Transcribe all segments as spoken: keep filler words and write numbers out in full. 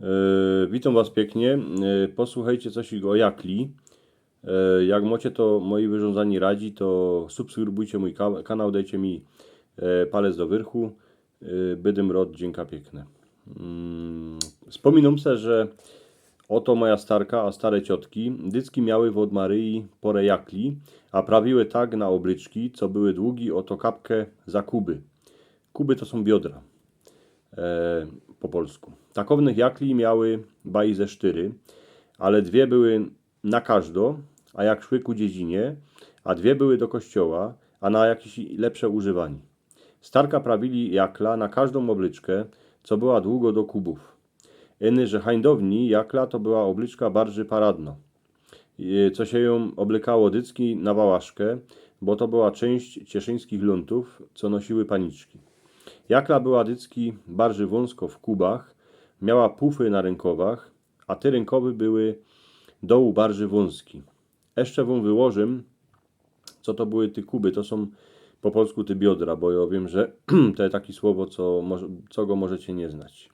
E, witōm was piyknie. E, posłuchejcie coś o jakli. E, jak mocie to moje wyrządzanie radzi, to subskrybujcie mōj ka-, kanał, dejcie mi e, palec do wyrchu. E, bydym rod, dziynka piykne. Mm, spōminōm se, że ôto moja starka, a stare ciotki, dycki miały wod Maryi porã jakli, a prawiły tak na ôblyczki, co były długi ôto kapkã za kuby. Kuby to sōm biodra, e, po polsku. Takownych jakli miały baj ze sztyry, ale dwie były na kożdo, a jak szły ku dziedzinie, a dwie były do kościoła, a na jakeś lepsze używaniy. Starka prawili jakla na kożdōm ôblyczkã, co była długo do kubōw. Iny, że hańdowni jakla to była ôblyczka barży paradno, e, co sie jōm ôblykało dycki na wałaszkã, bo to była czynść cieszyńskich lōntōw, co nosiły paniczki. Jakla była dycki barży wōnsko w kubach, miała pufy na rynkowach, a te rynkowy były dołu barży wōnski. Jeszcze wōm wyłożym, co to były te kuby. To sōm po polsku te biodra, bo jo wiym, że to jest takie słowo, co, może, co go możecie niy znać.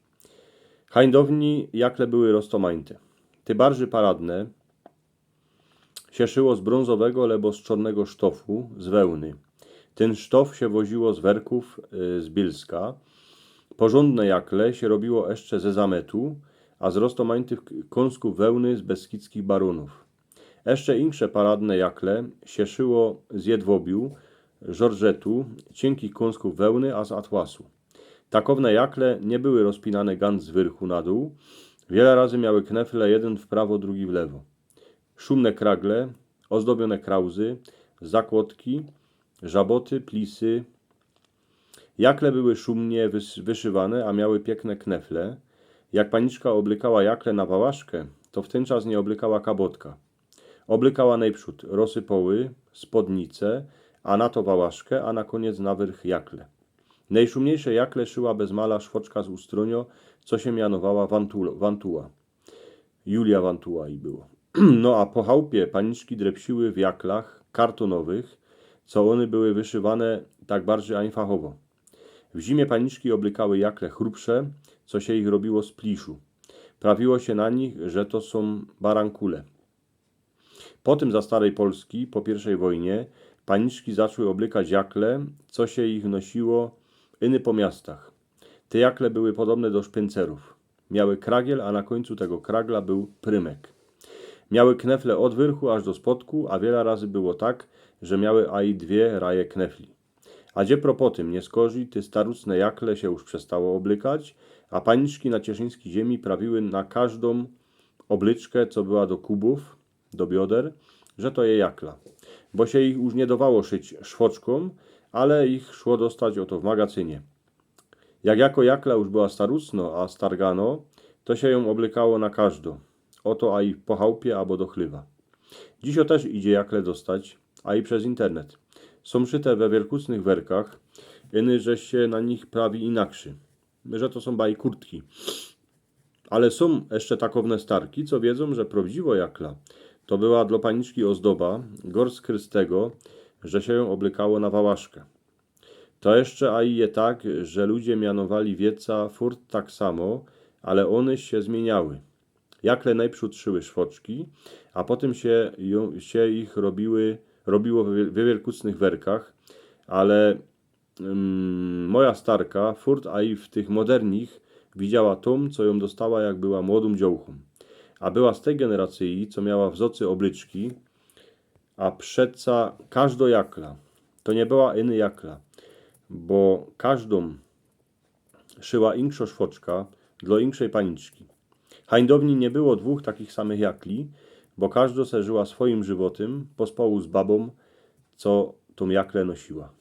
Hańdowni jakle były roztomańte. Te barży paradne sie szyło z brōnzowego lebo z czōrnego sztofu, z wełny. Tyn sztof sie woziło z Werkōw, y, z Bielska. Porzōndne jakle sie robiło jeszcze ze zametu, a z roztomańtych k-, kōnskōw wełny z beskidzkich barōnōw. Jeszcze insze paradne jakle sie szyło z jedwobiu, żorżetu, ciynkich kōnskōw wełny, a z atłasu. Takowne jakle niy były rozpinane ganc z wyrchu na dōł. Wiele razy miały knefle jedyn w prawo, drugi w lewo. Szumne kragle, ôzdobiōne krauzy, zakłodki, żaboty, plisy. Jakle były szumnie wys-, wyszywane, a miały piykne knefle. Jak paniczka ôblykała jakle na wałaszkã, to w tyn czas niy ôblykała kabotka. Ôblykała nojprzōd rosypoły, spodnice, a na to wałaszkã, a na kōniec na wyrch jakle. Nojszumniejsze jakle szyła bez mala szwoczka z Ustrōniŏ, co sie mianowała Wantu-, Wantuła. Julia Wantuła i było. No a po chałpie paniczki drepsiły w jaklach kartōnowych, co ône były wyszywane tak barży ajnfachowo. W zimie paniczki ôblykały jakle chrupsze, co sie ich robiło z pliszu. Prawiło sie na nich, że to sōm barankule. Po tym za starej Polski, po piyrwszej wojnie, paniczki zaczły ôblykać jakle, co sie ich nosiło iny po miastach. Te jakle były podobne do szpyncerōw. Miały kragiel, a na kōńcu tego kragla bōł prymek. Miały knefle ôd wyrchu aż do spodku, a wiela razy było tak, że miały aj dwie raje knefli. A gdzie propos tym, niyskorzij te starucne jakle sie już przestało ôblykać, a paniczki na cieszyńskij ziemi prawiły na kożdōm ôblyczkã, co była do kubōw, do bioder, że to je jakla. Bo sie ich już niy dowało szyć szwoczkōm, ale ich szło dostać ôto w magacynie. Jak jako jakla już była starucno, a stargano, to sie jōm ôblykało na kożdo. Ôto aj po chałpie abo do chlywa. Dzisiŏ tyż idzie jakle dostać, a i bez internet. Sōm szyte we wielkucnych werkach, iny, że sie na nich prawi inakszy. Że to sōm baj kurtki. Ale sōm jeszcze takowne starki, co wiedzōm, że prŏwdziwŏ jakla to była dlŏ paniczki ôzdoba, gorskry z tego, że sie jōm ôblykało na wałaszkã. To jeszcze aj je tak, że ludzie mianowali wieca furt tak samo, ale ône sie zmiyniały. Jakle nojprzōd szyły szwoczki, a potym sie, jō-, sie ich robiły, robiło we, we wielkucnych werkach, ale, mm, moja starka furt aj w tych modernich widziała tōm, co jōm dostała, jak była młodōm dziołchōm. A była z tyj generacyji, co miała w zŏcy ôblyczki, a przeca kożdo jakla to niy była iny jakla, bo kożdōm szyła inkszŏ szwoczka dlŏ inkszej paniczki. Hańdowni niy było dwōch takich samych jakli, bo kożdo se żyła swojim żywotym, pospołu z babōm, co tōm jakle nosiła.